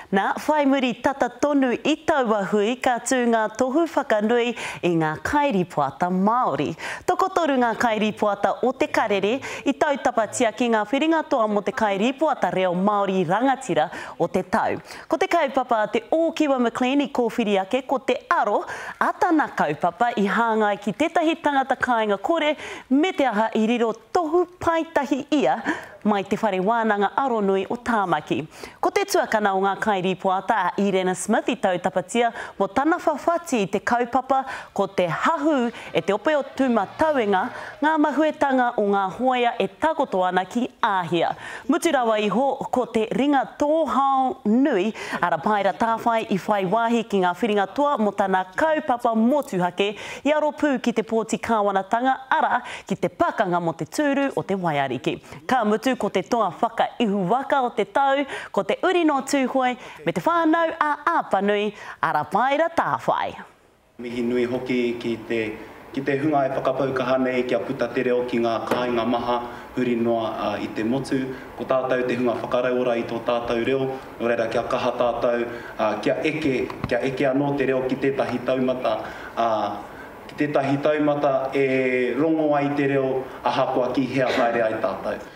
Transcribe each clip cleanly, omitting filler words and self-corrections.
Nā, whai muri tata tonu i taua hui ka tū ngā tohu whakanui i ngā kairipoata Māori. Tokotoru ngā kairipoata o Te Karere i tautapatia ki ngā whiringa toa mō te kairipoata reo Māori rangatira o te tau. Ko te kaupapa a Te Ōkiwa McLean i kōwhiri ake ko te aro a tana kaupapa i hāngai ki tētahi tangata kāinga kore me te aha i riro tohu paetahi ia mai Te Whare Wānanga Aronui o Tāmaki. Ko te tuakana o ngā kairīpoata a Irena Smith i tautapatia mō tana whawhati i te kaupapa ko te hahū e te ope o Tūmatauenga ngā mahuetanga o ngā hōia e takoto ana ki Āhia. Mutu rawa iho ko te ringa tōhao nui a Rapaera Tāwhai i whai wāhi ki ngā whiringa toa mō tana kaupapa motuhake i aro pū ki te pōti kāwanatanga, arā, ki te pakanga mō te tūru o te waiariki. Ka mutu ko te toa whakaihuwaka o te tau, ko te uri nō Tūhoe me te whānau a Apanui, a Rapaera Tāwhai. Mihi nui hoki ki te ki te hunga e whakapau kaha nei kia puta te reo ki ngā kāinga maha huri noa i te motu. Ko tātou te hunga whakarauora i tō tātou reo, nō reira kia kaha tātou, kia eke, kia eke anō te reo ki tētahi taumata, ā, ki tētahi taumata e rongo ai te reo ahakoa ki hea haere ai tātou.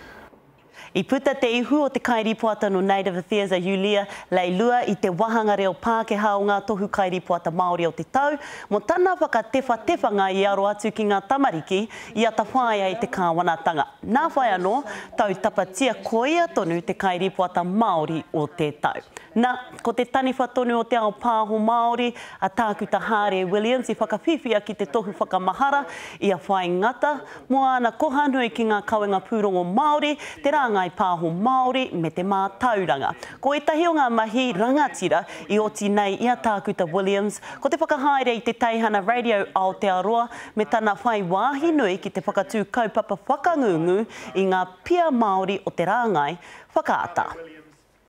I puta te ihu o te kairipoata nō Native Affairs a Yulia Leilua i te wāhanga reo Pākehā o Ngā Tohu Kairipoata Māori o te Tau mō tana whakatewhatewhanga i aro atu ki ngā tamariki i atawhaia e te kāwanatanga. Nā whai anō, tautapatia koia tonu te kairipoata Māori o te tau. Na, ko te taniwha tonu o te ao pāho Māori, a Tākuta Hāre Williams i whakawhiwhia ki te tohu whakamahara i a Whai Ngata mō āna koha nui ki ngā kawenga pūrongo Māori, te rāngai pāho Māori me te mātauranga. Ko ētahi o ngā mahi rangatira i oti nei i a Tākuta Williams, ko te whakahaere i te teihana Radio Aotearoa me tana whai wāhi nui ki te whakatū kaupapa whakangungu i ngā pia Māori o te rāngai whakaata.